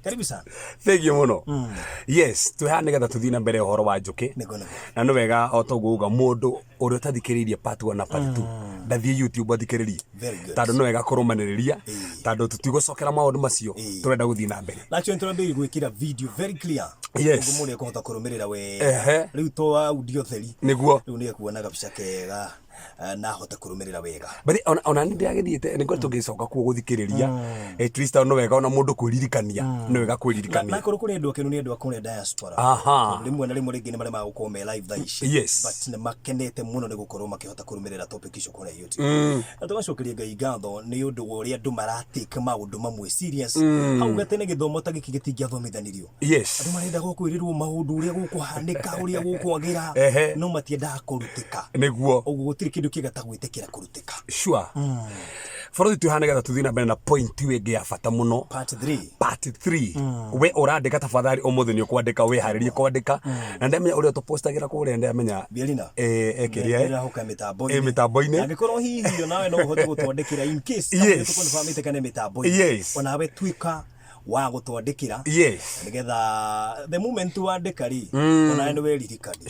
Karibu sana. Thank you muno. Yes, twĩ haha nĩgetha tũthiĩ na mbere ũhoro wa njũkĩ. Nĩguo nĩguo. Na nĩ wega o ta ũguo uga mũndũ ũrĩa ũtathikĩrĩirie part 1 na part 2 ndathiĩ YouTube athikĩrĩrie. Very good. Tondũ nĩ wega kũrũmanĩrĩria tondũ tũtigũcokera maũndũ macio, tũrenda gũthiĩ na mbere. Na actually nĩtũrambĩrĩirie gwĩkĩra video very clear. Yes. Ũguo mũndũ ekũhota kũrũmĩrĩra wega. Rĩu to audio theri. Nĩguo. Rĩu nĩ ekuona gabica kega na ahote kũrũmĩrĩra wega. But ona nĩ ndĩragĩthiĩte nĩ ngoretwo ngĩcoka kuo gũthikĩrĩria, at least no wega ona mũndũ kwĩririkania, nĩ wega kwĩririkania. Na korwo kũrĩ andũ akenu nĩ andũ a kũrĩa diaspora. Tondũ rĩmwe na rĩmwe rĩngĩ nĩ maremaga gũkorwo me live thaa ici. But nĩ makenete mũno nĩ gũkorwo makĩhota kũrũmĩrĩra topic icio kũrĩa YouTube. Na tũgacokeria Ngai ngatho nĩ ũndũ wa ũrĩa andũ maratake maũndũ mamwe serious. Hau gatene gĩthomo ta gĩkĩ gĩtingĩathomithanirio. Andũ marenda gũkwĩrĩrwo maũndũ ũrĩa gũkũhanĩka, ũrĩa gũkwagĩra, no matiendaga kũrutĩka. Ũguo gũtirĩ kĩndũ kĩega ta gwĩtĩkĩra kũrutĩka. Sure. Borothi twĩ haha nĩgetha tũthiĩ na mbere na point ĩyo ĩngĩ ya bata mũno. Part 3. Part 3. We ũrandĩka tafadhali ũmũthĩ nĩ ũkwandĩka, wĩharĩrie kwandĩka. Na ndamenya ũrĩa ũtũpostagĩra kũrĩa ndamenya. Bielina. Ekĩrĩa. Ndĩrahoka mĩtambo-inĩ. Mĩtambo-inĩ. Angĩkorwo hihi onawe no ũhote gũtwandĩkĩra in case tũkũnifamĩte kana mĩtambo-inĩ. Onawe tuĩka wa gũtwandĩkĩra nĩgetha the moment wandĩka rĩ, onawe nĩ weririkania.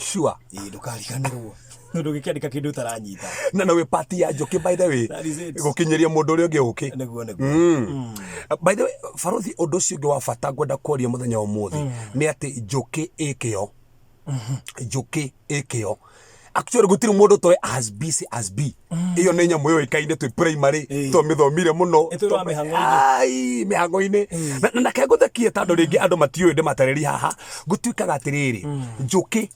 Ĩĩ, ndũkariganĩrwo tondũ ũgĩkĩandĩka kĩndũ ũtaranyita. Na wĩ part ya njũkĩ by the way. That is it. Gũkinyĩria mũndũ ũrĩa ũngĩ ũkĩ. Nĩguo nĩguo. By the way, barothi, ũndũ ũcio ũngĩ wa bata ngwenda kwaria mũthenya wa ũmũthĩ nĩ atĩ njũkĩ ĩ kĩo. Njũkĩ ĩ kĩo. Actually gũtirĩ mũndũ toĩ as busy as bee. Ĩyo nĩ nyamũ yũĩkaine twĩ primary, twamĩthomire mũno. Ĩtũraga mĩhang'o-inĩ. Ai, mĩhang'o-inĩ. Na na kengũthekie tondũ rĩngĩ andũ matiũĩ ndĩmatarĩrie haha. Gũtuĩkaga atĩrĩrĩ, njũkĩ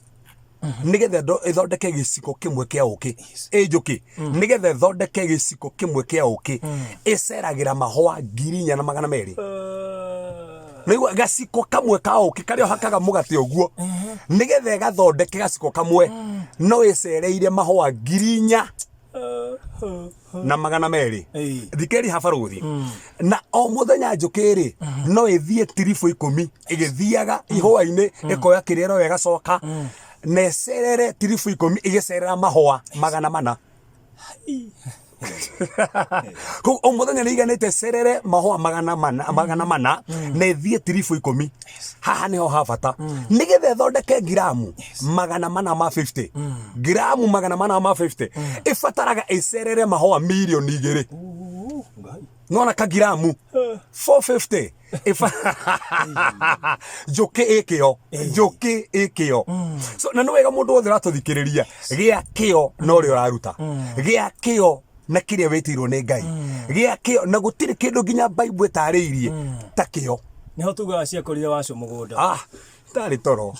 nĩgetha ĩthondeke gĩciko kĩmwe kĩa ũkĩ, ĩ njũkĩ nĩgetha ĩthondeke gĩciko kĩmwe kĩa ũkĩ ĩceragĩra mahũa 4200. Nĩguo gaciko kamwe ka ũkĩ karĩa ũhakaga mũgate ũguo, nĩgetha ĩgathondeke gaciko kamwe no ĩcereire mahũa 4200. Thikĩrĩria ha barũthi, na o mũthenya njũkĩ rĩ no ĩthiĩ tiribũ 10 ĩgĩthiaga ihũa-inĩ, ĩkoya kĩrĩa ĩroya ĩgacoka na ĩcerere tiribũ 10 ĩgĩcerera mahũa 400. Koguo o mũthenya nĩ iganĩte cerere mahũa 400, 400, na ĩthiĩ tiribũ 10. Haha nĩho ha bata, nĩgetha ĩthondeke ngiramu 400 ma 50, ngiramu 400 ma 50 ĩbataraga ĩcerere mahũa mirioni 2. Ngai. Nona kagiramu 450 njũkĩ ĩ kĩo, njũkĩ ĩ kĩo. So na nĩ wega mũndũ wothe ũratũthikĩrĩria, gĩa kĩo na ũrĩa ũraruta, gĩa kĩo na kĩrĩa wĩtĩirwo nĩ Ngai, gĩa kĩo na gũtirĩ kĩndũ nginya Bible ĩtarĩirie ta kĩo. Nĩho tugaga ciakorire wacu mũgũnda. Ah, ndarĩ toro.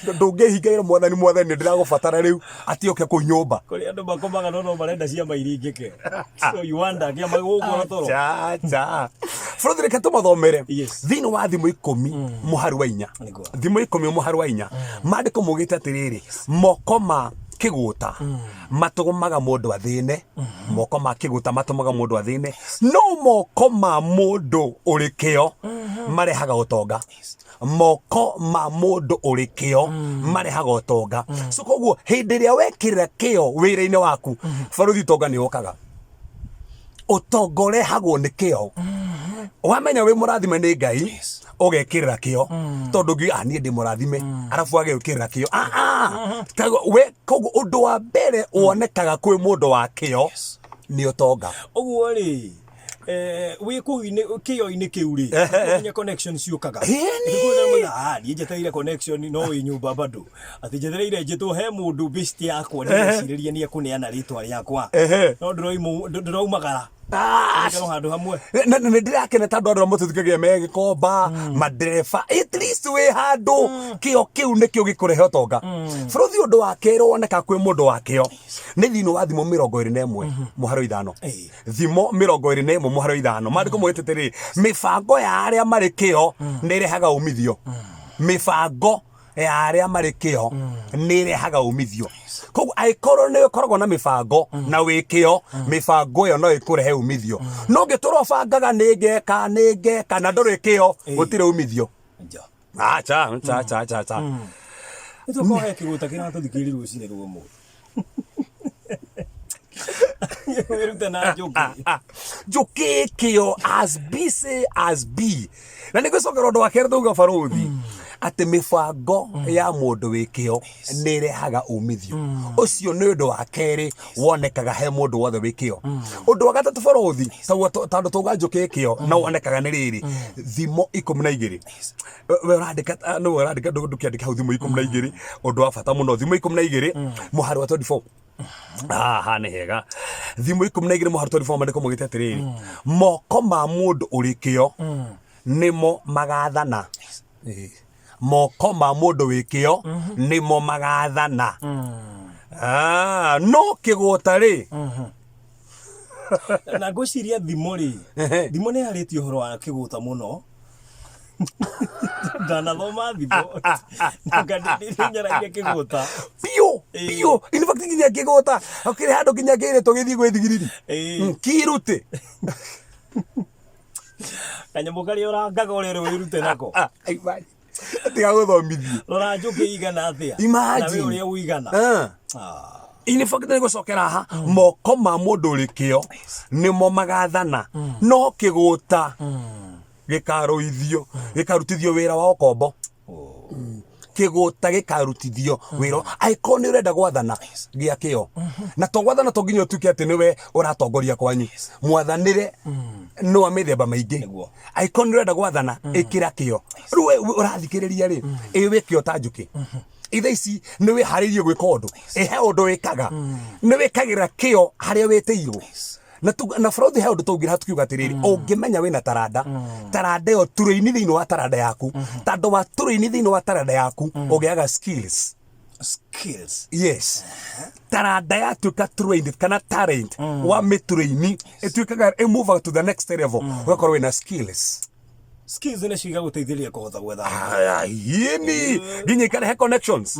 Ndũngĩhingaĩra mwathani, mwathani ndĩragũbatara rĩu atĩ oke kũu nyũmba. Kũrĩ andũ makomaga no marenda ciama iringĩke, so you wonder kĩama gũkũ toro. Cha bũrũthi, reke tũmathomere. Thĩinĩ wa Thimo 10 mũhari wa 4. Thimo 10 mũhari wa 4, maandĩko maugĩte atĩrĩrĩ, moko ma kĩgũta matũmaga mũndũ athĩne, moko ma kĩgũta matũmaga mũndũ athĩne, no moko ma mũndũ ũrĩ kĩo marehaga ũtonga. Moko ma mũndũ ũrĩ kĩo marehaga ũtonga. So koguo hĩndĩ ĩrĩa wekĩrĩra kĩo wĩra-inĩ waku, barũthi, ũtonga nĩ ũkaga. Ũtonga ũrehagwo nĩ kĩo. Wamenya wĩ mũrathime nĩ Ngai, ũgekĩrĩra kĩo, tondũ ngiuga, "Ah, niĩ ndĩ mũrathime," arabu agekĩrĩra kĩo. Ah, ah. We koguo ũndũ wa mbere wonekaga kwĩ mũndũ wa kĩo nĩ ũtonga. Ũguo rĩ, wĩ kũu kĩo-inĩ kĩu rĩ, nginya connection ciũkaga. Ĩni. Nĩkuo ah, niĩ njetereire connection no wĩ nyũmba bado atĩ njetereire njĩtwo he mũndũ best yakwa, ndĩrecirĩria nĩ ekũneana rĩtwa rĩakwa, no ndĩraumagara. Ndĩraikara handũ hamwe. Na nĩ ndĩrakena tondũ andũ arĩa matũthikagia me Gĩkomba, mandereba, at least wĩ handũ kĩo kĩu nĩkĩo gĩkũrehe ũtonga. Bũrũthi, ũndũ wa kerĩ woneka kwĩ mũndũ wa kĩo nĩ thĩinĩ wa Thimo 21 mũharo 5. Thimo 21 mũharo 5, maandĩko maugĩte atĩrĩrĩ, mĩbango ya arĩa marĩ kĩo nĩ ĩrehaga umithio. Mĩbango ya arĩa marĩ kĩo nĩ ĩrehaga umithio. Koguo angĩkorwo nĩ ũkoragwo na mĩbango na wĩ kĩo, mĩbango ĩyo no ĩkũrehe umithio. No ũngĩtũra ũbangaga nĩ ngeka, nĩ ngeka, na ndũrĩ kĩo, gũtirĩ umithio. Nja. Acha cha cha cha cha. Nĩ tũkorwo he kĩgũta kĩratũthikĩrĩria rũcinĩ rwa ũmũthĩ. Wĩrute na njũkĩ. Njũkĩ kĩo as busy as bee. Na nĩ ngũcokera ũndũ wa kerĩ tauga barũthi atĩ mĩbango ya mũndũ wĩ kĩo nĩ ĩrehaga umithio. Ũcio nĩ ũndũ wa kerĩ wonekaga he mũndũ wothe wĩ kĩo. Ũndũ wa gatatũ barũthi tondũ tauga njũkĩ kĩo na wonekaga nĩ rĩrĩ thimo 12. We ũrandĩka, nĩwe ũrandĩka, ndũkĩandĩka hau thimo 12, ũndũ wa bata mũno, thimo 12 mũhari wa 24. Haha nĩ hega. Thimo 12 mũhari 24, maandĩko maugĩte atĩrĩrĩ, moko ma mũndũ ũrĩ kĩo nĩmo magathana. Ĩĩ. Moko ma mũndũ wĩ kĩo nĩmo magathana. Ah, no kĩgũta rĩ. Na ngwĩciria thimo rĩ, thimo nĩ yarĩtie ũhoro wa kĩgũta mũno. Ndanathoma thimo nĩ nyaragia kĩgũta. Biũ biũ. In fact nginya kĩgũta hakĩrĩ handũ nginya kĩrĩtwo gĩthiĩ gwĩ thigiriri. Kirute. Kanyamũ karĩa ũrangaga ũrerwo wĩrute nako. Ah, imagine. Tiga gũthomithio. Rora njũkĩ igana atĩa. Imagine. Na we ũrĩa ũigana. Ah. Ah. In fact nĩ gũcokera haha, moko ma mũndũ ũrĩ kĩo nĩmo magathana, no kĩgũta gĩkarũithio, gĩkarutithio wĩra wa ũkombo. Kĩgũta gĩkarutithio wĩra. Angĩkorwo nĩ ũrenda gwathana, gĩa kĩo. Na to gwathana to nginya ũtuĩke atĩ nĩwe ũratongoria kwanyu. Mwathanĩre nĩ wa mĩthemba maingĩ. Nĩguo. Angĩkorwo nĩ ũrenda gwathana, ĩkĩra kĩo. Rĩu we ũrathikĩrĩria rĩ, ĩ wĩ kĩo ta njũkĩ. Itha ici nĩ wĩharĩirie gwĩka ũndũ, ĩhe ũndũ wĩkaga, nĩ wĩkagĩra kĩo harĩa wĩtĩirwo. Na na bũrũthi he ũndũ tũngĩra tukiuga atĩrĩrĩ, ũngĩmenya wĩna taranda, taranda ĩyo tũrĩini thĩinĩ wa taranda yaku, tondũ wa tũrĩini thĩinĩ wa taranda yaku ũgĩaga skills. Skills. Yes. Taranda yatuĩka trained kana talent wa mĩtũrĩini ĩtuĩkaga ĩ move to the next level, ũgakorwo wĩna skills. Skills nĩcio igagũteithĩrĩria kũhota gwetha. Aya, yĩni nginya ikarehe connections.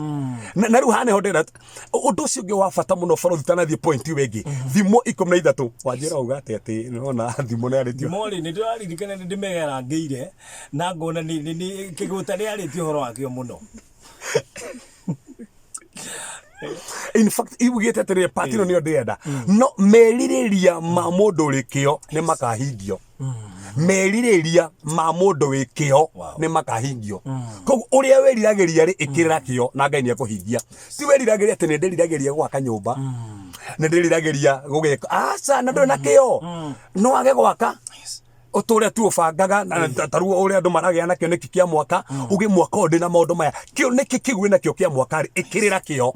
Na rĩu haha nĩho ndĩrenda ũndũ ũcio ũngĩ wa bata mũno bũrũri tanathiĩ point ĩyo ĩngĩ, thimo 13 wanjĩra uga atĩ atĩ nĩwona thimo nĩ arĩtio. Thimo rĩ, nĩ ndĩraririkana nĩ ndĩmegerangĩire na ngona nĩ kĩgũta nĩ arĩtie ũhoro wakĩo mũno. In fact iugĩte atĩrĩrĩ, part ĩno nĩyo ndĩrenda, no merirĩria ma mũndũ ũrĩ kĩo nĩ makahingio. Merirĩria ma mũndũ wĩ kĩo nĩ makahingio. Koguo ũrĩa wĩriragĩria rĩ, ĩkĩrĩra kĩo na Ngai nĩ ekũhingia. Ti wĩriragĩria atĩ nĩ ndĩriragĩria gwaka nyũmba, nĩ ndĩriragĩria gũgĩka, aca, na ndũrĩ na kĩo, no age gwaka ũtũre tu ũbangaga ta rĩu ũrĩa andũ maragĩa na kĩoneki kĩa mwaka, uge mwaka ũyũ ndĩna maũndũ maya, kĩoneki kĩu wĩna kĩo kĩa mwaka rĩ, ĩkĩrĩra kĩo,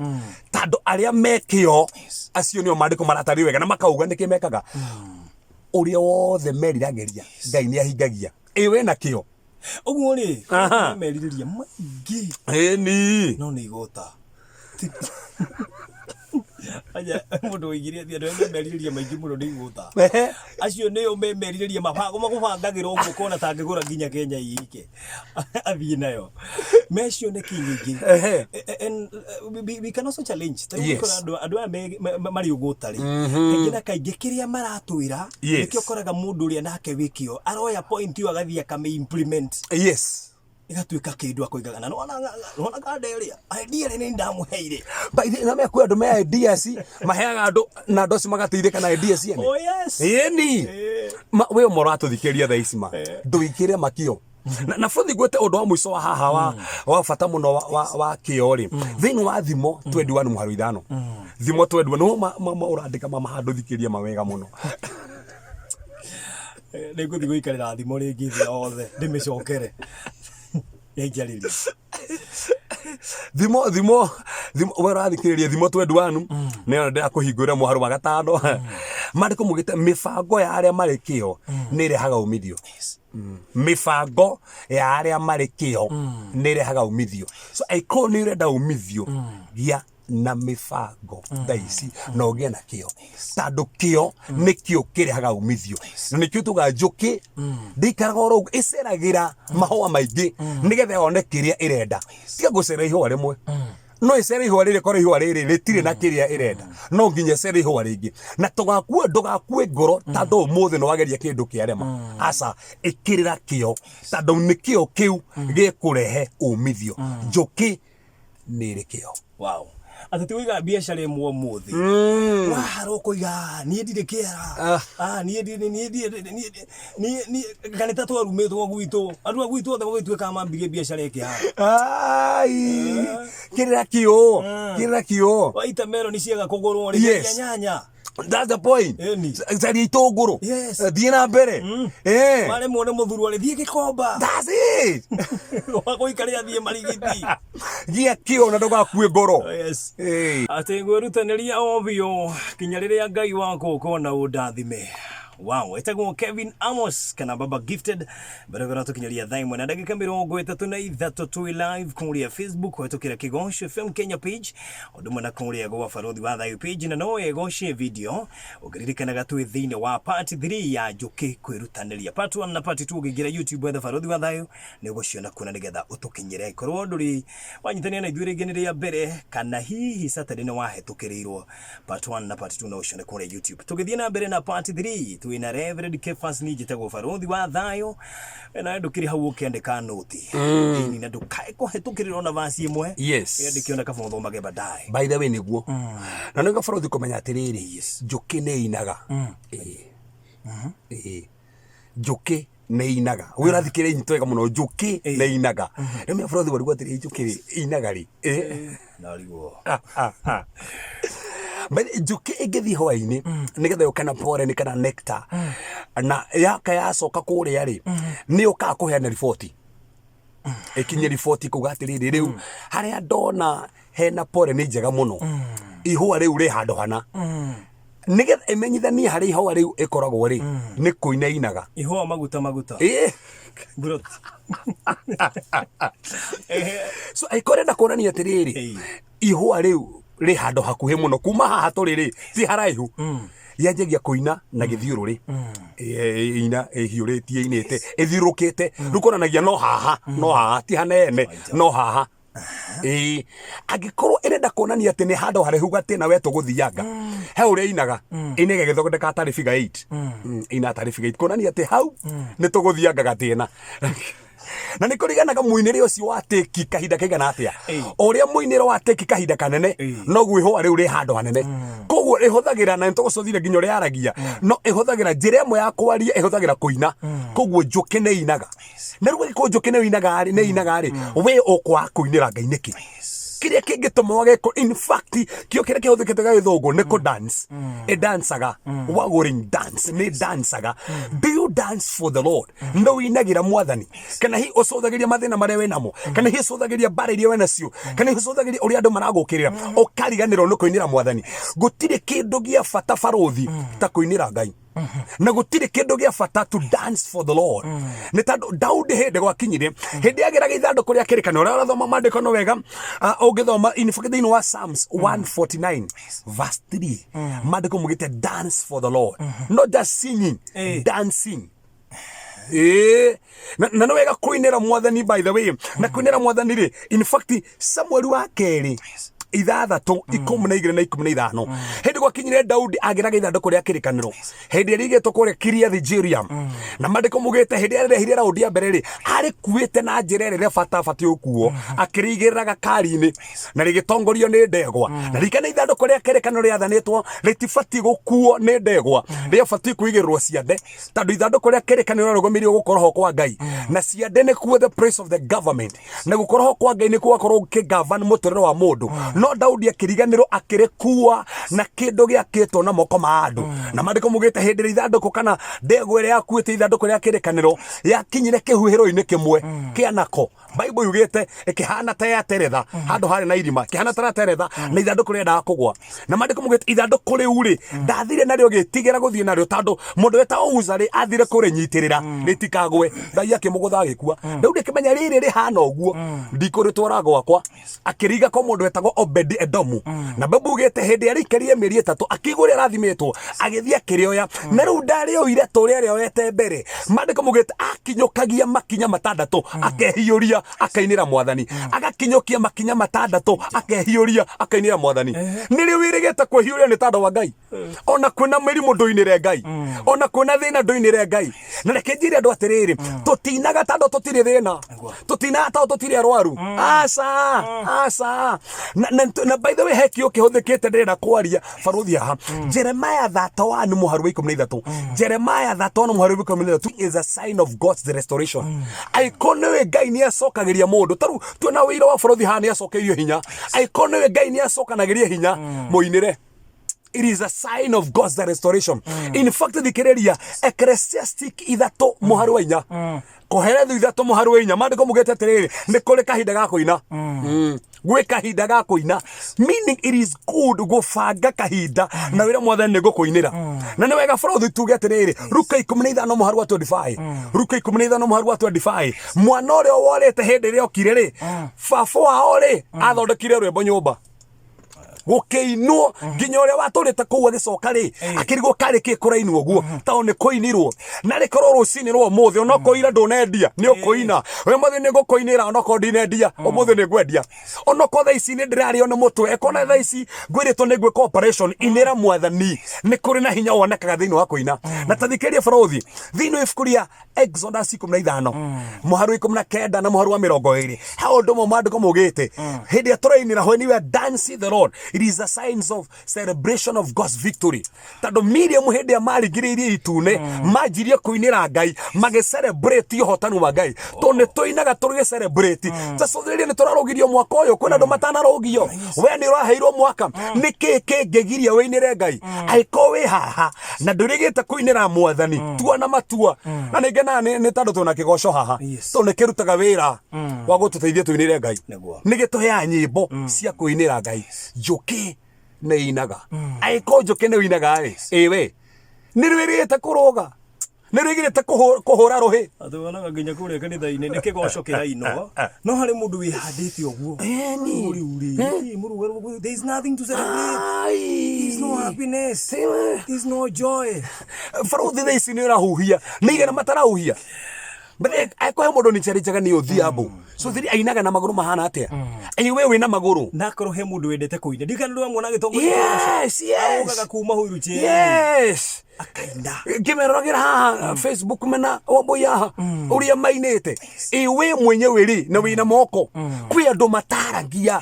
tondũ arĩa me kĩo acio nĩo maandĩko maratarĩ wega na makauga nĩkĩ mekaga ũrĩa wothe meriragĩria Ngai nĩ ahingagia. Ĩ wĩna kĩo. Ũguo rĩ, Aha. merirĩria maingĩ Ĩni. no nĩ igũta. Anya mũndũ woigire atĩ andũ arĩa me merirĩria maingĩ mũno nĩ igũta. Acio nĩo me merirĩria makũbangagĩra ũguo ũkona ta angĩgũra nginya Kenya ike athiĩ nayo. Me cioneki nyingĩ. And we can also challenge. Ta rĩu ũgakora andũ aya marĩ ũgũta rĩ, kaingĩ na kaingĩ kĩrĩa maratwĩra nĩkĩo ũkoraga mũndũ ũrĩa nake wĩ kĩo aroya point ĩyo agathiĩ akamĩ implement. Ĩgatuĩka kĩndũ akoigaga na nĩwona kanda ĩrĩa idea ĩrĩa nĩ ndamũheire. By the way, kwĩ andũ me ideas maheaga andũ na andũ acio magateithĩka na ideas ene. Oh yes. Ĩni. We ũmwe ũratũthikĩrĩria thaa ici ma ndũikĩre makio. Na bũthi ngwĩte ũndũ wa mũico wa haha wa bata mũno wa kĩo rĩ, thĩinĩ wa thimo 21 mũhari 5, thimo 21 nĩwo ũrandĩka mama handũ thikĩria mawega mũno. Nĩ ngũthiĩ gũikarĩra thimũ rĩngĩ thĩ yothe ndĩmĩcokere ĩnjarĩrie. Thimo thimo thimo, we ũrathikĩrĩria thimo 21 nĩyo ndĩrakũhingũrĩra mũhari wa 5. Maandĩko maugĩte mĩbango ya arĩa marĩ kĩo nĩ ĩrehaga umithio. Mĩbango ya arĩa marĩ kĩo nĩ ĩrehaga umithio. So angĩkorwo nĩ ũrenda umithio, gĩa na mĩbango thaa ici na ũgĩe na kĩo, tondũ kĩo nĩkĩo kĩrehaga umithio. Na nĩkĩo tugaga njũkĩ ndĩikaraga oro ũguo, ĩceragĩra mahũa maingĩ nĩgetha yone kĩrĩa ĩrenda. Tiga gũcera ihũa rĩmwe, no ĩcere ihũa rĩrĩ, korwo ihũa rĩrĩ rĩtirĩ na kĩrĩa ĩrenda, no nginya ĩcere ihũa rĩngĩ. Na ndũgakue ngoro tondũ ũmũthĩ nĩ wageria kĩndũ kĩarema. Aca, ĩkĩrĩra kĩo, tondũ nĩ kĩo kĩu gĩkũrehe umithio. Njũkĩ nĩ ĩrĩ kĩo. Wow. Atĩ ti ũiga biacara ĩmwe ũmũthĩ. Wahara ũkoiga "Ah, niĩ ndirĩ kĩara. Ah. Ah, niĩ ndirĩ niĩ ndirĩ niĩ niĩ niĩ kanitha twarumĩtwo gwitũ. Andũ a gwitũ othe gũgĩtuĩka mambirie biacara ĩkĩhana. Ai, kĩrĩra kĩũ, kĩrĩra kĩũ. Waita meroni ciaga kũgũrwo rĩ, Yes. caria nyanya. That's the point. Ĩni. Caria itũngũrũ. Yes. Thiĩ na mbere. Eh. Waremwo nĩ mũthuri warĩ thiĩ gĩkomba. That's it. Wagũikarĩra thiĩ marigiti. Gĩa kĩo na ndũgakue ngoro. Yes. Eh. Atĩ ngwĩrutanĩria o biũ kinya rĩrĩa Ngai wakwa ũkona ũndathime. Wow, etagwo Kevin Amos kana Baba Gifted mbere ya tũkinyaria thaa ĩmwe na ndagĩka 33 twĩ live kũrĩa Facebook kũhetũkĩra Kĩgoco FM Kenya page ũndũ ũmwe na kũrĩa gwa Barũthi wa Thayũ page na no wĩgocie video ũngĩririkanaga twĩ thĩinĩ wa part 3 ya njũkĩ kwĩrutanĩria part 1 na part 2 ũngĩingĩra YouTube wethe Barũthi wa Thayũ nĩ ũgũciona kuo na nĩgetha ũtũkinyĩre korwo ndũrĩ wanyitanĩra na ithuĩ rĩngĩ nĩ rĩa mbere kana hihi Saturday nĩ wahĩtũkĩrĩirwo part 1 na part 2 no ũcione kũrĩa YouTube tũgĩthiĩ na mbere na part 3 twĩ na Reverend Kefas niĩ njĩtagwo Barũthi wa Thayũ we nawe ndũkĩrĩ hau ũkĩandĩka nũti ĩni na ndũkae kũhĩtũkĩrĩrwo na vaci ĩmwe Yes. ĩandĩke ona kaba ũthomage baadaye By the way nĩguo. Na nĩguo barũthi kũmenya atĩrĩrĩ, njũkĩ nĩ inaga. Ĩĩ. Ĩĩ. Njũkĩ nĩ inaga. Wĩ ũrathikĩrĩria inyitũ wega mũno, njũkĩ nĩ inaga. Rĩu menya barũthi warigwo atĩrĩrĩ, njũkĩ rĩ, inaga rĩ? Ĩĩ. Narigwo. But njũkĩ ĩngĩthiĩ hwaĩ-inĩ nĩgetha yũke na pollen kana nectar na yaka yacoka kũrĩa rĩ nĩ yũkaga kũheana riboti ĩkinye riboti kuga atĩrĩrĩ rĩu harĩa ndona hena pollen njega mũno ihũa rĩu rĩ handũ hana nĩgetha ĩmenyithanie harĩa ihũa rĩu ĩkoragwo rĩ nĩ kũina inaga Ihũa maguta maguta. Ĩĩ. Bro. So angĩkorwo ũrenda kuonania atĩrĩrĩ Ĩĩ. ihũa rĩu rĩ handũ hakuhĩ mũno kuma haha tũrĩ rĩ ti haraihu yanjagia kũina na gĩthiũrũrĩ Ĩ- ina ĩhiũrĩtie inĩte ĩthiũrũkĩte rĩu kuonanagia no haha no haha ti hanene no haha ĩĩ angĩkorwo ĩrenda kuonania atĩ nĩ handũ haraihu gatĩna we tũgũthianga he ũrĩa inaga inaga ĩgĩthondeka tarĩ figure 8 ina tarĩ figure 8 kuonania atĩ hau nĩ tũgũthianga gatĩna na nĩ kũringanaga mũinĩre ũcio wa tĩki kahinda kaigana atĩa Ĩĩ. o ũrĩa mũinĩre wa tĩki kahinda kanene Ĩĩ. noguo ihũa rĩu rĩ handũ hanene koguo ĩhũthagĩra na nĩtũgũcũthire nginya ũrĩa yaragia no ĩhũthagĩra njĩra ĩmwe ya kwaria ĩhũthagĩra kũina koguo njũkĩ nĩ inaga na rĩu angĩkorwo njũkĩ nĩ inaga rĩ nĩ inaga rĩ we ũkwaga kũinĩra Ngai nĩkĩ kĩrĩa kĩngĩtũma wage kũ in fact kĩo kĩrĩa kĩhũthĩkĩte gĩa gĩthũngũ nĩ kũ dance ĩ dancaga wagoring dance nĩ dancaga do you dance for the Lord no ũinagĩra mwathani kana hihi ũcũthagĩria mathĩna marĩa wĩ namo kana hihi ũcũthagĩria mbara iria wĩ nacio kana hihi ũcũthagĩria ũrĩa andũ maragũkĩrĩra ũkariganĩrwo nĩ kũinĩra mwathani gũtirĩ kĩndũ gĩa bata barũthi ta kũinĩra Ngai na gũtirĩ kĩndũ gĩa bata to dance for the Lord nĩ tondũ Daudi hĩndĩ gwakinyire hĩndĩ ageraga ithandũkũ rĩa kĩrĩkanĩro ũrĩa ũrathoma maandĩko no wega ah, ũngĩthoma in fact thĩinĩ wa Psalms 149 verse 3 maandĩko mugĩte dance for the Lord not just singing Eh. dancing Ĩĩ. na na nĩ wega kũinĩra mwathani by the way na kũinĩra mwathani rĩ in fact samueli wa kerĩ ithathatũ 12 na 15 hĩndĩ gwakinyire daudi agĩraga ithandũkũ rĩa kĩrĩkanĩro hĩndĩ ĩrĩa igĩtwo kũrĩa kiriathi jearium na maandĩko mugĩte hĩndĩ ĩrĩa arehire raundi ya mbere rĩ arĩkuĩte na njĩra ĩrĩa ĩrĩa bata abatiĩ gũkuo akĩrĩigĩrĩra gakari-inĩ na rĩgĩtongorio nĩ ndegwa na ririkana ithandũkũ rĩa kĩrĩkanĩro rĩathanĩtwo rĩtibatiĩ gũkuo nĩ ndegwa rĩabatiĩ kũigĩrĩrwo ciande tondũ ithandũkũ rĩa kĩrĩkanĩro rĩrũgamĩrĩire gũkorwo ho kwa Ngai na ciande nĩkuo the place of the government na gũkorwo ho kwa Ngai nĩkuo gwakorwo gũkĩgovern mũtũrĩre wa mũndũ no Daudi akĩriganĩrwo akĩrĩkua na kĩndũ gĩakĩtwo na moko ma andũ na maandĩko mugĩte hĩndĩ ĩrĩa ithandũkũ kana ndegwa ĩrĩa yakuĩte ithandũkũ rĩa kĩrĩkanĩro yakinyire kĩhuhĩro-inĩ kĩmwe kĩa Nako Bible yugĩte ĩkĩhana ta ya teretha handũ harĩ na irima ĩkĩhana ta ya teretha na ithandũkũ rĩendaga kũgwa na maandĩko mugĩte ithandũkũ rĩu rĩ ndathire narĩo gĩtigĩra gũthiĩ narĩo tondũ mũndũ wetagwo Uza rĩ athire kũrĩnyitĩrĩra rĩtikagwe Ngai akĩmũgũtha agĩkua Daudi akĩmenya rĩrĩ rĩhana ũguo ndikũrĩtwara gwakwa akĩringa kwa mũndũ wetagwo Obedi Edomu na Bible ugĩte hĩndĩ ĩrĩa rĩaikarire mĩeri ĩtatũ akĩigua ũrĩa arathimĩtwo agĩthiĩ akĩrĩoya na rĩu ndarĩoire ta ũrĩa arĩoete mbere maandĩko maugĩte akinyũkagia makinya matandatũ akehiũria akainĩra mwathani agakinyũkia makinya matandatũ akehiũria akainĩra mwathani nĩrĩ wĩrĩgĩte kwĩhiũria nĩ tandũ wa ngai ona kwĩna mĩrimũ ndũinĩre ngai ona kwĩna thĩna ndũinĩre ngai na reke njĩre andũ atĩrĩrĩ tũtinaga tondũ tũtirĩ thĩna tũtinaga tondũ tũtirĩ arwaru aca aca na, na, na by the way he kĩo kĩhũthĩkĩte ndĩrenda kwaria barũthi haha Jeremiah 31 mũhari wa 13 Jeremiah 31 mũhari wa 13 is a sign of God's restoration angĩkorwo nĩwe Ngai nĩ acokagĩria mũndũ tarĩu tuona wĩira wa barũthi haha nĩ acokeirio hinya angĩkorwo nĩwe Ngai nĩ acokanagĩria hinya mũinĩre it is a sign of God's restoration. In fact, thikĩrĩria Ecclesiastic ithatũ mũhari wa inya koherethu ithatũ mũhari wa inya maandĩko mugĩte atĩrĩrĩ nĩ kũrĩ kahinda ga kũina gwĩ kahinda ga kũina meaning it is good gũbanga kahinda na wĩra mwathani nĩ ngũkũinĩra na nĩ wega bũrũthi tuge atĩrĩrĩ ruka 15 mũhari wa 25 ruka 15 mũhari wa 25 mwana ũrĩa worĩte hĩndĩ ĩrĩa okire rĩ baba wao rĩ athondekire rwĩmbo nyũmba gũkĩinwo nginya ũrĩa watũrĩte kũu agĩcoka rĩ akĩrigwo karĩ kĩ kũrainwo ũguo tondũ nĩ kũinirwo na rĩkorwo rũcinĩ rwa ũmũthĩ onokorwo ira ndũnendia nĩ ũkũina we mũthĩ nĩ ngũkũinĩra onokorwo ndinendia ũmũthĩ nĩ ngwendia onokorwo thaa ici nĩ ndĩrarĩo nĩ mũtwe ekona thaa ici ngwĩrĩtwo nĩ ngwĩka operation inĩra mwathani nĩ kũrĩ na hinya wonekaga thĩinĩ wa kũina na tathikĩrĩria barũthi thĩinĩ wa ibuku rĩa Exodus 15 mũhari wa 19 na mũhari wa 20 he ũndũ ũmwe maandĩko maugĩte hĩndĩ ĩrĩa tũrainĩra when you are dancing the Lord it is a signs of celebration of God's victory tondũ Miriam hĩndĩ ĩrĩa maringĩrĩirie itune manjirie kũinĩra Ngai magĩ celebrate ũhotani wa Ngai tondũ nĩ tũinaga tũgĩ celebrate tacũthĩrĩria nĩ tũrarũgirio mwaka ũyũ kwĩna andũ matanarũgio we nĩ ũraheirwo mwaka nĩ kĩĩ kĩngĩgiria wĩinĩre Ngai angĩkorwo wĩ haha na ndũrĩgĩte kũinĩra mwathani tua na matua na nĩ ngenaga nĩ tondũ twĩna kĩgoco haha tondũ nĩ kĩrutaga wĩra wa gũtũteithia tũinĩre Ngai nĩ gĩtũheaga nyĩmbo cia kũinĩra Ngai njũkĩ nĩ inaga angĩkorwo njũkĩ nĩ inaga rĩ ĩwe nĩ rwĩrĩgĩte kũrũga nĩ rwĩgĩrĩte kũhũra rũhĩ Atĩ wonaga nginya kũrĩa kanitha-inĩ nĩ kĩgoco kĩrainwo no harĩ mũndũ wĩhandĩte ũguo Ĩni. Rĩu rĩ, nĩkĩ mũrũgarũ there is nothing to celebrate there is no happiness there is no joy barũthi thaa ici nĩ ũrahuhia nĩ igana matarahuhia akũhe mũndũ nĩ njega nĩ ũthiambo so thiri ainaga na magũrũ mahana atĩa ĩ we wĩna magũrũ na akorwo he mũndũ wendete kũina ndiũĩ kana ndũramwona agĩtongoria yes yes arũgaga kuma wheelchair yes akaina ngĩmeroragĩra haha facebook mena wambui haha ũrĩa mainĩte ĩ we mwenyewe rĩ na wĩna moko kwĩ andũ mataragia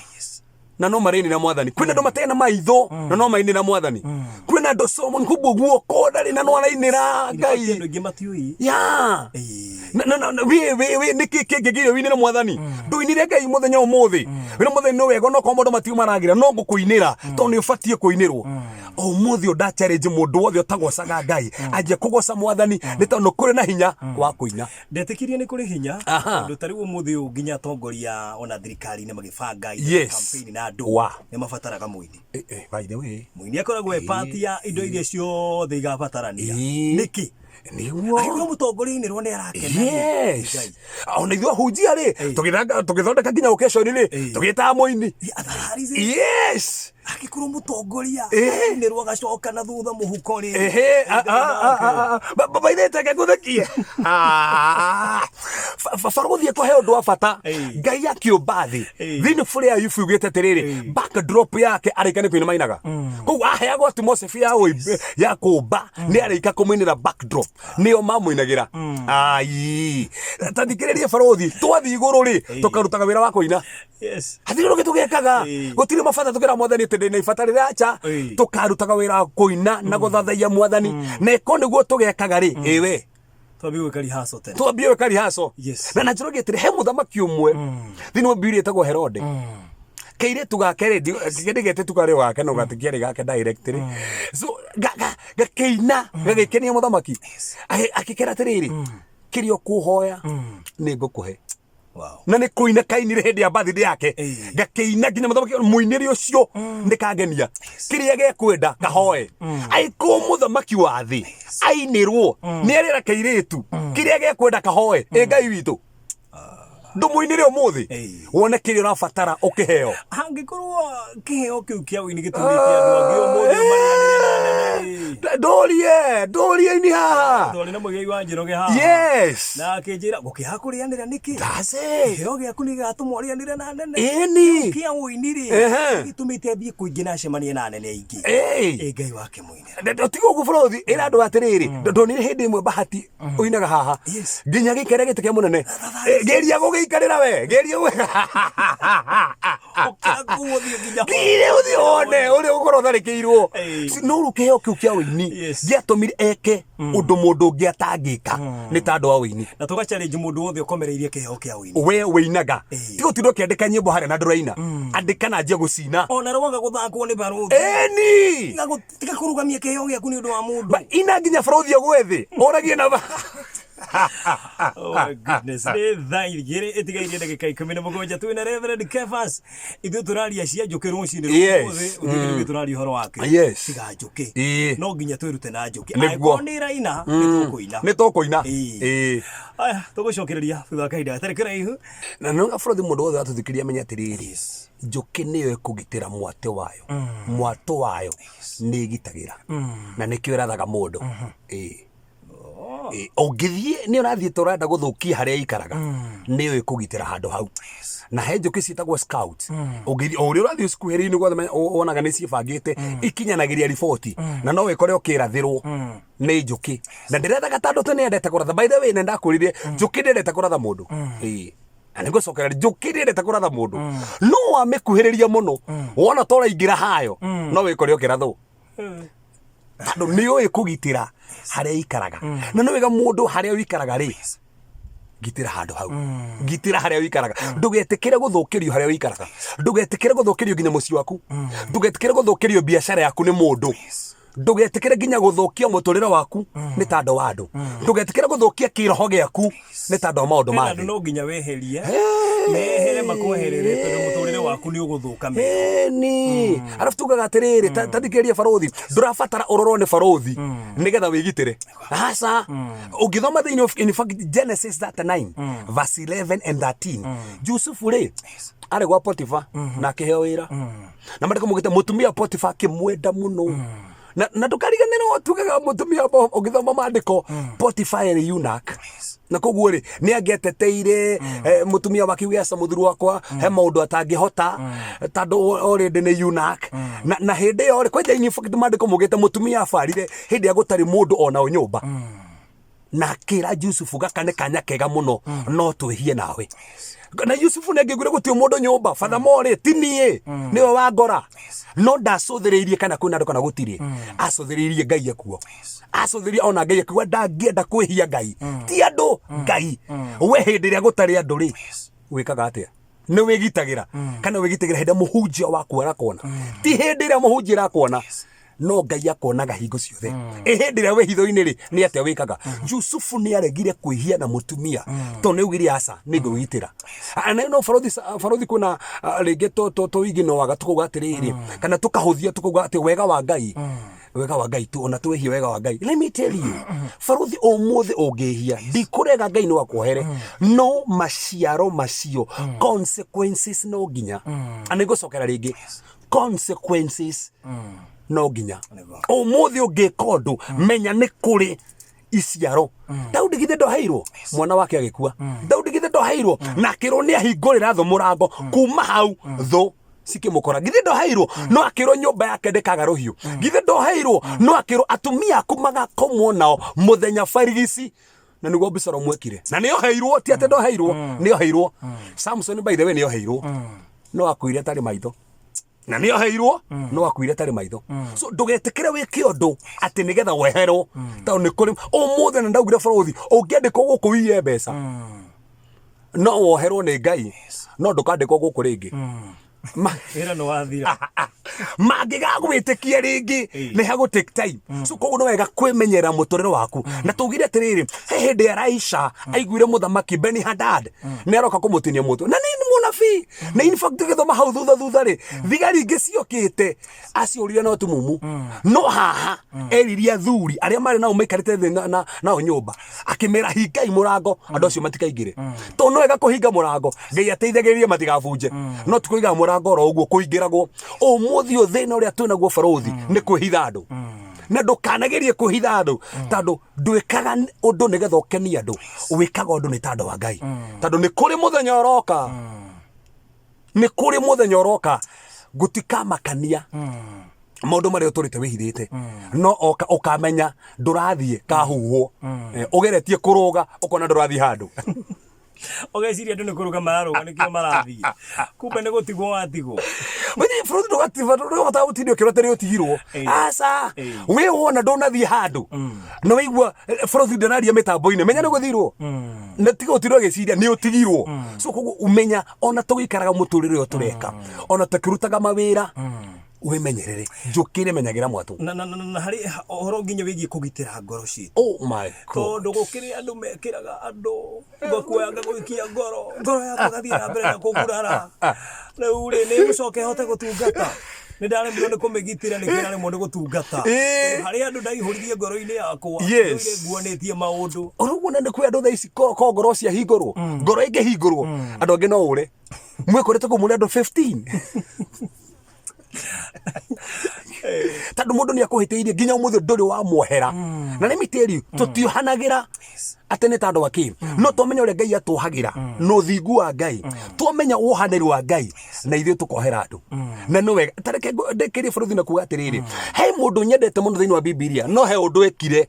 na no marĩinĩra mwathani kwĩna andũ matarĩ na maitho na no mainĩra mwathani kwĩna andũ Solomon Kubwa guoko ndarĩ na no arainĩra ngai andũ aingĩ matiũĩ ya Ĩĩ. na na na we we we niki kĩngĩgiria ũinĩre mwathani ndũinĩre ngai mũthenya ũmũthĩ wĩra mũthenya nĩ wega onokorwo maũndũ matiu maragira no ngũkũinĩra tondũ nĩ ũbatiĩ kũinĩrwo ũmũthĩ ũyũ nda challenge mũndũ wothe ũtagocaga ngai anjie kũgoca mwathani nĩ tondũ kũrĩ na hinya wa kũina ndetĩkirie nĩ kũrĩ hinya Aha. tondũ ta rĩu ũmũthĩ ũyũ nginya atongoria ona thirikari-inĩ magĩbanga indo Yes. campaign na andũ Wa. nĩ mabataraga mũini Eh, eh, by the way mũini akoragwo e part ya indo iria ciothe igabatarania Ĩĩ. nĩkĩ nĩguo angĩkorwo mũtongoria ainĩrwo nĩ arakena rĩ, yes Ngai. ona ithuĩ ahunjia rĩ tũgĩthondeka nginya occasion rĩ Ĩĩ. tũgĩtaga mũini Atharari zi- yes angĩkorwo mũtongoria Ĩĩ. ainĩrwo agacoka na thutha mũhuko rĩ ehe Ngai nake. babaithĩte ngũthekie barũgũthiĩ kũhe ũndũ wa bata Ĩĩ. ngai akĩũmba thĩ Ĩĩ. thĩinĩ bũrĩ ya yubu ugĩte atĩrĩrĩ Ĩĩ. backdrop yake araika nĩ kũina mainaga koguo aheagwo atmosphere ya ũimbi- ya kũmba nĩ araika kũmũinĩra backdrop nĩo mamũinagĩra ai ta thikĩrĩrie barũthi twathiĩ igũrũ rĩ tũkarutaga wĩra wa kũina Yes. hatirĩ ũndũ ũngĩ tũgekaga Ĩĩ. gũtirĩ mabata tũkĩra mwathani atĩ ndĩna ibata rĩracha Ĩĩ. tũkarutaga wĩra wa kũina na gũthathaiya mwathani na ĩko nĩguo tũgekaga rĩ ĩwe Twambie gwĩka rehearsal tene. twambie gwĩka rehearsal Yes. na na njĩra ĩngĩ atĩrĩ he mũthamaki ũmwe thĩinĩ wa Bibilia ĩtagwo Herode kairĩtu gake rĩ kĩndĩ getĩtu karĩ gake no gatikĩarĩ gake direct rĩ so gakĩina gagĩkenia mũthamaki akĩkera atĩrĩrĩ kĩrĩa ũkũhoya nĩ ngũkũhe Wow. na nĩ kũina kainire hĩndĩ ya birthday yake Ĩĩ. gakĩina nginya mũthamaki mũinĩre ũcio nĩ kangenia kĩrĩa gekwenda kahoe angĩkorwo mũthamaki wa thĩ ainĩrwo nĩ arĩra kairĩtu kĩrĩa gekwenda kahoe ĩ ngai witũ Ndũmũinĩre ũmũthĩ. Ĩĩ. Wone kĩrĩa ũrabatara ũkĩheo. Angĩkorwo kĩheo kĩu kĩa ũini gĩtũmĩte andũ angĩ ũmũthĩ marĩanĩre na nene rĩ. Ndũrie, ndũrie ini haha. Twarĩ na mũgei wa Njoroge haha. Yes. Na akĩnjĩra gũkĩaga kũrĩanĩra nĩkĩ? That's it. Kĩheo gĩaku nĩ gĩgatũma ũrĩanĩre na nene. Ĩni. Kĩa ũini rĩ, gĩtũmĩte athiĩ kũingĩ na acemanie na anene aingĩ. Ĩĩ. Ĩ Ngai wake mũinĩra. Tiga ũguo bũrũthi ĩra andũ atĩrĩrĩ, ndonire hĩndĩ ĩmwe Bahati ũinaga haha nginya gĩikare gĩtĩ kĩa mũnene. Geria gũgĩikarĩra we, geria Ũkĩra kũu ũthiĩ nginya ho. Ngire ũthiĩ wone ũrĩa ũgũkorwo ũtharĩkĩirwo. No rĩu kĩheo kĩu kĩa ũini gĩatũmire eke ũndũ mũndũ ũngĩ atangĩka nĩ ta andũ a ũini. Na tũga challenge mũndũ wothe ũkomereirie kĩheo kĩa ũini. We wĩinaga, Ĩĩ. ti gũtinda ũkĩandĩka nyĩmbo harĩa na ndũraina, andĩka na anjia gũcina. Ona rwaga gũthakwo nĩ barũthi. Ĩni. Tiga kũrũgamia kĩheo gĩaku nĩ ũndũ wa mũndũ. Ba, ina nginya bũrũthi ũgwe thĩ ũragie na Oh my goodness. Nĩ thaa 2 ĩtigairie ndagĩka 17 twĩna Reverend Kefas. Ithuĩ tũraria cia njũkĩ rũcinĩ rwa ũmũthĩ, gũtirĩ kĩndũ kĩngĩ tũraria ũhoro wake. Tiga njũkĩ. No nginya twĩrute na njũkĩ. Nĩguo. Angĩkorwo nĩ ĩraina, nĩ tũkũina. Nĩ tũkũina. Ĩĩ. Aya, tũgũcokereria thutha wa kahinda gatarĩ karaihu. Na nĩ bũrũthi mũndũ wothe watũthikĩrĩria amenye atĩrĩrĩ, njũkĩ nĩyo ĩkũgitĩra mwatĩ wayo. Mwatũ wayo nĩ ĩgitagĩra. Na nĩkĩo ĩrathaga mũndũ. Ĩĩ. Ĩĩ, ũngĩthiĩ nĩ ũrathiĩ ta ũrenda gũthũkia harĩa ĩikaraga, nĩyo ĩkũgitĩra handũ hau. Na he njũkĩ ciĩtagwo scout. Ũngĩthiĩ o ũrĩa ũrathiĩ ũcikuhĩrĩirie nĩguo wonaga nĩ ciĩbangĩte, ikinyanagĩria riboti. Na no wĩkore ũkĩrathĩrwo nĩ njũkĩ. Na ndĩrethaga tondũ tũ nĩyendete kũratha. By the way, nĩ ndakwĩrire njũkĩ ndĩendete kũratha mũndũ. Ĩĩ. Na nĩngũcokera njũkĩ ndĩendete kũratha mũndũ. No wamĩkuhĩrĩria mũno, wona ta ũraingĩra hayo, no wĩkore ũkĩrathwo. Tondũ nĩ ũĩ kũgitĩra harĩa ikaraga. Na nĩ wega mũndũ harĩa ũikaraga rĩ, gitĩra handũ hau. Gitĩra harĩa ũikaraga. Ndũgetĩkĩre gũthũkĩrio harĩa ũikaraga. Ndũgetĩkĩre gũthũkĩrio nginya mũciĩ waku. Ndũgetĩkĩre gũthũkĩrio biacara yaku nĩ mũndũ. Ndũgetĩkĩre nginya gũthũkia mũtũrĩre waku nĩ tondũ wa andũ. Ndũgetĩkĩre gũthũkia kĩroho gĩaku nĩ tondũ wa maũndũ ma Hena andũ thĩ. no nginya weherie, mehere makweherere tondũ mũtũrĩre waku nĩ ũgũthũka mĩno. Ĩni. Arabu tugaga atĩrĩrĩ, ta thikĩrĩria barũthi, ndũrabatara ũrorwo nĩ barũthi nĩgetha wĩgitĩre. Aca. Ũngĩthoma thĩinĩ of, in fact, Genesis 39 verse 11 and 13, Jusufu rĩ, arĩ gwa Potifa na akĩheo wĩra. Na mandĩko maugĩte mũtumia Potifa akĩmwenda mũno. Na ndũkariganĩrwo tugaga mũtumia ũngĩthoma maandĩko Potifa arĩ eunuch. Na koguo rĩ nĩ angĩeteteire, mũtumia wake uge aca mũthuri wakwa he maũndũ atangĩhota tondũ already nĩ eunuch. Na hĩndĩ ĩyo rĩ kwanja in fact maandĩko maugĩte mũtumia abarire hĩndĩ ĩrĩa gũtarĩ mũndũ ona ũ nyũmba. Na akĩra Jusufu gaka nĩ kanya kega mũno no twĩhie nawe. Na Yusufu nĩ angĩaiguire gũtirĩ mũndũ nyũmba, furthermore rĩ ti niĩ nĩwe wangora. No ndacũthĩrĩirie kana kwĩna andũ kana gũtirĩ. Acũthĩrĩirie Ngai ekuo. Acũthĩrĩirie ona Ngai akiuga ndangĩenda kwĩhia Ngai. Ti andũ, Ngai. We hĩndĩ ĩrĩa gũtarĩ andũ rĩ, wĩkaga atĩa? Nĩ wĩgitagĩra. Kana wĩgitagĩra hĩndĩ ĩrĩa mũhunjia waku arakuona. Ti hĩndĩ ĩrĩa mũhunjia arakuona. No Ngai akonaga hingo ciothe. Ĩ hĩndĩ ĩrĩa wĩ hitho-inĩ rĩ, nĩ atĩa wĩkaga? Jusufu nĩ aregire kwĩhia na mũtumia tondũ nĩ augire aca, nĩ ngwĩgitĩra. Na no barũthi kwĩna rĩngĩ tũiginoaga tũkauga atĩrĩrĩ, kana tũkahũthia tũkauga atĩ wega wa Ngai, wega wa Ngai tu, ona twĩhie wega wa Ngai. Let me tell you, barũthi ũmũthĩ ũngĩhia, ndikũrega Ngai no akuohere, no maciaro macio, consequences no nginya. Na nĩngũcokera rĩngĩ, consequences no nginya. Ũmũthĩ ũngĩka ũndũ, menya nĩ kũrĩ iciaro. Daudi githĩ ndoheirwo, mwana wake agĩkua. Daudi githĩ ndoheirwo, na akĩrwo nĩ ahingũrĩra thũ mũrango, kuma hau thũ cikĩmũkora. Githĩ ndoheirwo, no akĩrwo nyũmba yake ndĩkaga rũhiũ. Githĩ ndoheirwo, no akĩrwo atumia aku magakomwo nao mũthenya barigici. Na nĩguo Abisalomu ekire. Na nĩoheirwo, ti atĩ ndoheirwo, nĩoheirwo. Samson by the way nĩoheirwo, no akuire atarĩ maitho. Na nĩoheirwo, no akuire atarĩ maitho. So ndũgetĩkĩre wĩke ũndũ atĩ nĩgetha weherwo. Tondũ nĩ kũrĩ ũmũthĩ na ndaugire bũrũthi, ũngĩandĩkwo gũkũ wiye mbeca, no woherwo nĩ Ngai, no ndũkandĩkwo gũkũ rĩngĩ. Wĩra nĩ wathira. Mangĩgagwĩtĩkia rĩngĩ nĩ hagũ take time. So koguo nĩ wega kwĩmenyerera mũtũrĩre waku. Na tugire atĩrĩrĩ, he hĩndĩ Elisha aiguire mũthamaki Beni-Hadad nĩ aroka kũmũtinia mũtwe. Na nĩ mũnabii. Mũnabii na in fact gĩthoma hau thutha thutha rĩ, thigari ingĩ ciokĩte aciũrire no tumumu, no haha eririe athuri arĩa marĩ nao maikarĩte thĩ nao nyũmba, akĩmera hingai mũrango andũ acio matikaingĩre, tondũ no wega kũhinga mũrango. Ngai ateithagĩrĩrie matigabunje, no ti kũiga mũrango oro ũguo kũingĩragwo. Ũmũthĩ ũyũ thĩna ũrĩa twĩnaguo, barũthi, nĩ kwĩhitha andũ, na ndũkanagerie kwĩhitha andũ, tondũ ndwĩkaga ũndũ nĩgetha ũkenie andũ, wĩkaga ũndũ nĩ tondũ wa Ngai, tondũ nĩ kũrĩ mũthenya ũroka, nĩ kũrĩ mũthenya ũroka gũtikamakania maũndũ marĩa ũtũrĩte wĩhithĩte, no oka ũkamenya ndũrathiĩ kahuhwo. Ũgeretie kũrũga ũkona ndũrathiĩ handũ. Ũgeciria andũ nĩ kũrũga mararũga nĩkĩo marathiĩ, kumbe nĩ gũtigwo watigwo. Wĩthi bũrũri ndũgabatara gũtinda ũkĩrwo atĩ nĩ ũtigirwo. Aca. Wĩ wona ndũnathiĩ handũ na waigua bũrũri ndanaria mĩtambo-inĩ, menya nĩ gũthirwo na tiga ũtirwo agĩciria nĩ ũtigirwo. So koguo umenya ona tũgĩikaraga mũtũrĩre ũyũ tũreka, ona tũkĩrutaga mawĩra, wĩmenyerere njũkĩre menyagĩra mwatũ. Na harĩ ũhoro nginya wĩgiĩ kũgitĩra ngoro citũ. Oh my God. Tondũ gũkĩrĩ andũ mekĩraga andũ ngakuoya ngagũikia ngoro, ngoro yakwa ĩgathiĩ na mbere na kũgurara. Rĩu rĩ, nĩ ngũcoka ĩhote gũtungata? Nĩ ndaremirwo nĩ kũmĩgitĩra, nĩkĩo ĩraremwo nĩ gũtungata. Harĩ andũ ndaihũririe ngoro-inĩ yakwa, ndũire nguanĩtie maũndũ. Ũrauga na nĩ kwĩ andũ thaa ici ko ngoro ciahingũrwo, ngoro ĩngĩhingũrwo andũ angĩ no ũre mwĩkorete kũu mũrĩ andũ 15, tondũ mũndũ nĩ akũhĩtĩirie nginya ũmũthĩ ndũrĩ wamuohera. Na let me tell you, tũtiohanagĩra atĩ nĩ tondũ wa kĩ, no twamenya ũrĩa Ngai atwohagĩra na ũthingu wa Ngai, twamenya wohanĩri wa Ngai, na ithuĩ tũkohera andũ na nĩ wega. Ta reke ndĩkĩrie bũrũri na kuga atĩrĩrĩ, he mũndũ nyendete mũno thĩinĩ wa Bibilia, no he ũndũ ekire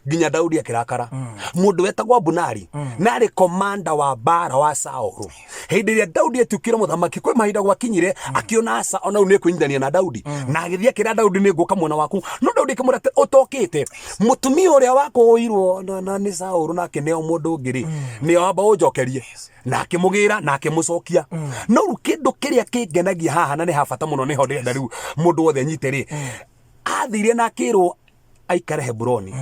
nginya Daudi akĩrakara, mũndũ wetagwo Abunari, na arĩ komanda wa mbara wa Saũlũ hĩndĩ ĩrĩa Daudi atuĩkire mũthamaki. Kwĩ mahinda gwakinyire akiona aca ona rĩu nĩ kwĩnyitithania na Daudi, na agĩthiĩ akĩra Daudi, nĩ ngũka mwena waku, no Daudi akĩmwĩra atĩ ũtokĩte mũtumia ũrĩa wakũirwo na nĩ Saũlũ na akĩneo mũndũ ũngĩ rĩ, nĩo amba ũnjokerie, na akĩmũgĩra na akĩmũcokia. No rĩu kĩndũ kĩrĩa kĩngenagia haha na nĩ ha bata mũno, nĩho ndĩrenda rĩu mũndũ wothe anyite rĩ, athire na akĩrwo aikare Heburoni,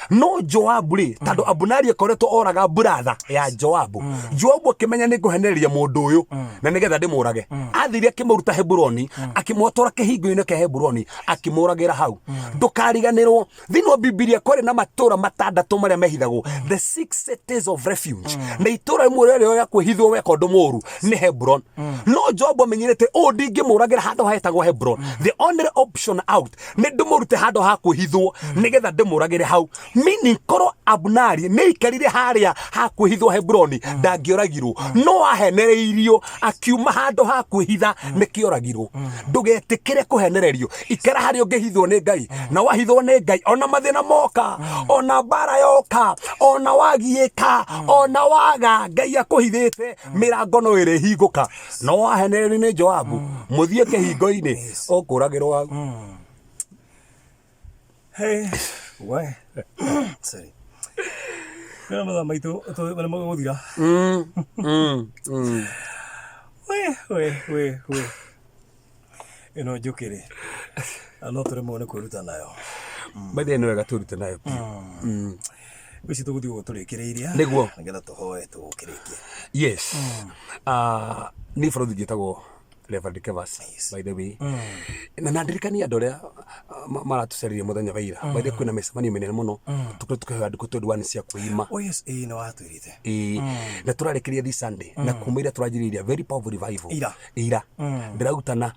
no Joabu rĩ, tondũ Abunari akoretwo oraga buratha ya Joabu, Joabu akĩmenya nĩ ngũhenereria mũndũ ũyũ na nĩgetha ndĩmũrage, athire akĩmũruta Heburoni, akĩmũtwara kĩhingo-inĩ kĩa Heburoni, akĩmũragĩra hau. Ndũkariganĩrwo, thĩinĩ wa Bibilia kwarĩ na matũũra matandatũ marĩa mehithagwo, the six cities of refuge, na itũũra rĩmwe rĩarĩ rĩa kwĩhithwo weka ũndũ mũũru nĩ Hebron. No Joabu amenyire atĩ ũũ ndingĩmũragĩra handũ hetagwo Hebron, the only option out nĩ ndĩmũrute handũ ha kwĩhithwo nĩgetha ndĩmũragĩre hau, meaning korwo Abunari nĩ aikarire harĩa ha kwĩhithwo Heburoni ndangĩoragirwo, no ahenereirio akiuma handũ ha kwĩhitha nĩkĩoragirwo. Ndũgetĩkĩre kũhenererio, ikara harĩa ũngĩhithwo nĩ Ngai, na wahithwo nĩ Ngai, ona mathĩna moka, ona mbara yoka, ona wagiĩka, ona waga, Ngai akũhithĩte, mĩrango no ĩrĩhingũka. No wahenererio nĩ Joabu mũthiĩ kĩhingo-inĩ, ũkũragĩrwo hau. Hey, we. Sorry. Kwĩna mathaa maitũ nĩ magũthira. We, we, we, we. Ĩno njũkĩrĩ. Na no tũremwo nĩ kwĩruta nayo. By the way, nĩ wega twĩrute nayo biũ. Ngwĩciria tũgũthiĩ ũguo tũrĩkĩrĩirie. Nĩguo. Nĩgetha tũhoe tũkĩrĩkie. Yes. Ah, niĩ bũrũri njĩtagwo Reverend Kevas, by the way, na ndirikania andũ arĩa maratũcaririe mũthenya wa ira. By the way, kwĩna mĩcemanio mĩnene mũno tũkoretwo tũkĩhoya ndukũ 21 cia kwĩima. Oh yes, ĩĩ nĩ watwĩrĩte. Ĩĩ, na tũrarĩkĩria this Sunday, na kuma ira tũranjĩrĩria very powerful revival. Ira. Ira ndĩrarutana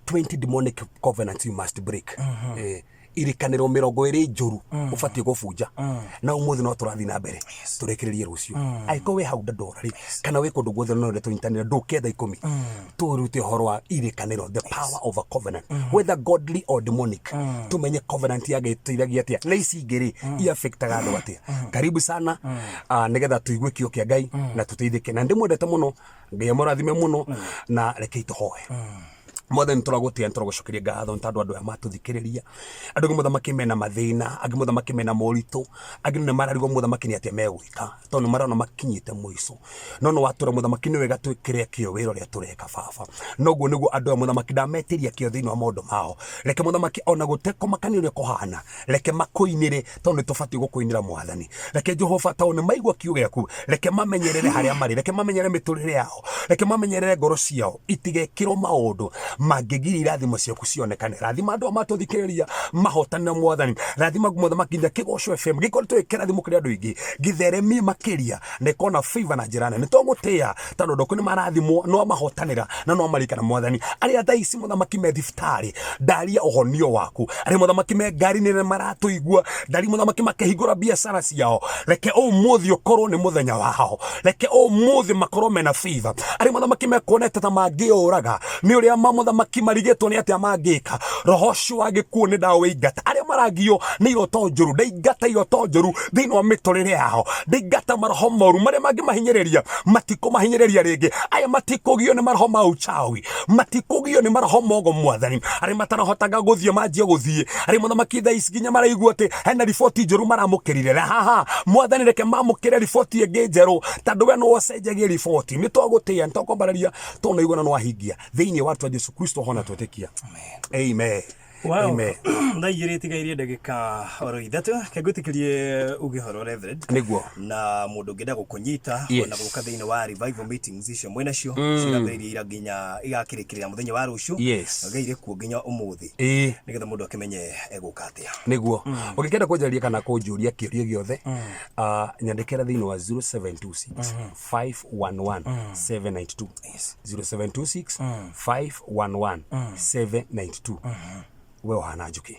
20 demonic covenants you must break, irikanĩro 20 njũru ũbatiĩ gũbunja, na ũmũthĩ no tũrathiĩ na mbere tũrĩkĩrĩrie rũciũ. Angĩkorwo wĩ hau Dandora rĩ, kana wĩ kũndũ guothe no tũnyitanĩre, ndũke thaa 10 tũrute ũhoro wa irĩkanĩro, the power of a covenant, whether godly or demonic, tũmenye covenant ya Ngai ĩtũteithagia atĩa, na ici ingĩ rĩ iaffectaga andũ atĩa. Karibu sana, nĩgetha tũigue kĩo kĩa Ngai na tũteithĩke, na ndĩmwendete mũno. Ngai amũrathime mũno, na rekei tũhoe. Mwathani, tũragũtĩa, nĩtũragũcokeria ngatho nĩ tondũ andũ aya matũthikĩrĩria. Andũ angĩ, mũthamaki, mena mathĩna, angĩ, mũthamaki, mena moritũ, angĩ nĩ mararigwo, mũthamaki, nĩ atĩa megwĩka tondũ nĩ marona makinyĩte mũico. No nĩ watwĩra, mũthamaki, nĩ wega twĩkĩre kĩo wĩra ũrĩa tũreka, baba. Noguo nĩguo andũ aya, mũthamaki, ndametĩria kĩo thĩinĩ wa maũndũ mao. Reke, mũthamaki, ona gũtekũmakania ũrĩa kũhana, reke makũinĩre tondũ nĩ tũbatiĩ gũkũinĩra, Mwathani. Reke, Jehova, tondũ nĩ maigua kiugo gĩaku, reke mamenyerere harĩa marĩ, reke mamenyerere mĩtũrĩre yao, reke mamenyerere ngoro ciao itigekĩrwo maũndũ mangĩgiria irathimo ciaku cionekane. Rathima andũ aya matũthikĩrĩria mahotanĩra, Mwathani. Rathima, mũthamaki, nginya Kĩgoco FM gĩkoretwo gĩ kĩrathimo kũrĩ andũ aingĩ, gĩtheremie makĩria na ĩkorwo na favor na njĩra nene. Nĩ twagũtĩĩa tondũ andũ aku nĩ marathimwo, no mahotanĩra na no marikana. Mwathani, arĩa thaa ici, mũthamaki, me thibitarĩ, ndaria ũhonio waku. Arĩa, mũthamaki, me ngari-inĩ nĩ maratũigua, ndaria, mũthamaki, makĩhingũra biacara ciao, reke ũmũthĩ ũkorwo nĩ mũthenya wao, reke ũmũthĩ makorwo mena favor. Arĩa, mũthamaki, mekuonete ta mangĩũraga nĩ ũrĩa ma, mũthamaki, marigĩtwo nĩ atĩa mangĩka, roho ũcio wa gĩkuũ nĩ ndaũingata. Arĩa maragio nĩ iroto njũru, ndaingata iroto njũru thĩinĩ wa mĩtũrĩre yao, ndaingata maroho moru marĩa mangĩmahinyĩrĩria, matikũmahinyĩrĩria rĩngĩ. Aya matikũgio nĩ maroho ma uchawi, matikũgio nĩ maroho mogo, Mwathani. Arĩa matarahotaga gũthiĩ manjie gũthiĩ. Arĩa, mũthamaki, thaa ici nginya maraigua atĩ hena riboti njũru maramũkĩrire haha, Mwathani, reke mamũkĩre riboti ĩngĩ njerũ, tondũ we nĩwe ũcenjagia riboti. Nĩ twagũtĩĩa, nĩ twakwambararia, tondũ nĩ igũrũ na nĩwahingia thĩinĩ wa rĩtwa Jesu Kristo hona twĩtĩkia, amen. Wow. Amen. Thaa 2 tigairie ndagĩka oro 3, ke ngwĩtĩkĩrie uge horo, Reverend. Nĩguo. Na mũndũ ũngĩenda gũkũnyita ona gũka thĩinĩ wa revival meetings icio mwĩnacio, cirambĩrĩirie ira nginya igakĩrĩkĩrĩra mũthenya wa rũciũ. Ngai kuo nginya ũmũthĩ, nĩgetha mũndũ akĩmenye egũka atĩa. Nĩguo, ũngĩkenda kũnjarĩria kana kũnjũria kĩũria gĩothe, nyandĩkĩra thĩinĩ wa 0726 511 792. 0726 511 792. We ũhana njũkĩ.